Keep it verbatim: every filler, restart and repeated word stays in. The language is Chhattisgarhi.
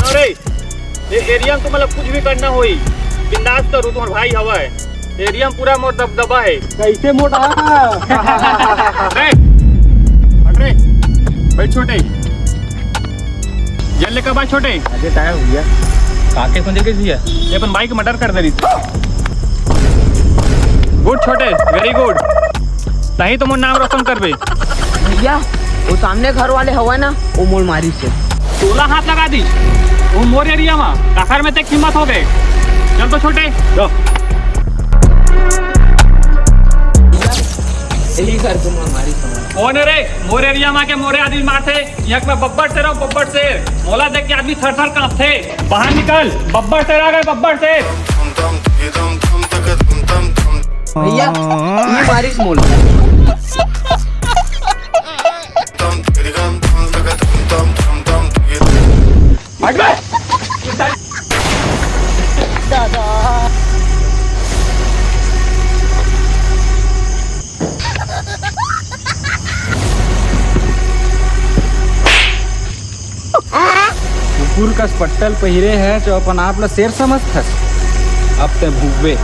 अरे, ये एरिया में तुम्हारा कुछ भी करना होई, बिंदास करो, तुम्हारा भाई हवा है। एरिया में पूरा मोर दबदबा है। कैसे मोटा? अरे, हट रे, बैठ छोटे। जल लेकर बा छोटे। अरे, टायर हो गया। काके सुन के भैया, ये अपन भाई के मर्डर कर दे रही थी। गुड छोटे, वेरी गुड। नहीं तो मोर नाम रोशन करबे। भैया, वो सामने घर वाले हवा ना, वो मोर मारी से। तोला हाथ लगा दी, वो मोर एरिया में, काखर में ते हिम्मत हो गए। चल तो छोटे, जाओ। यही घर तुम हमारी समझ। कौन है रे? मोर एरिया में के मोरे आदमी मारथे। यहाँ मैं बब्बर शेर हूँ, बब्बर शेर। मोला देख के आदमी थर थर कांपथे। बाहर निकल, बब्बर शेर आ गए, बब्बर शेर। भैया, ये बारिश मोल। हट बे। कुकुर कस पट्टल पहिरे है, जो अपन आप ला शेर समझथस, अब ते भूखबे।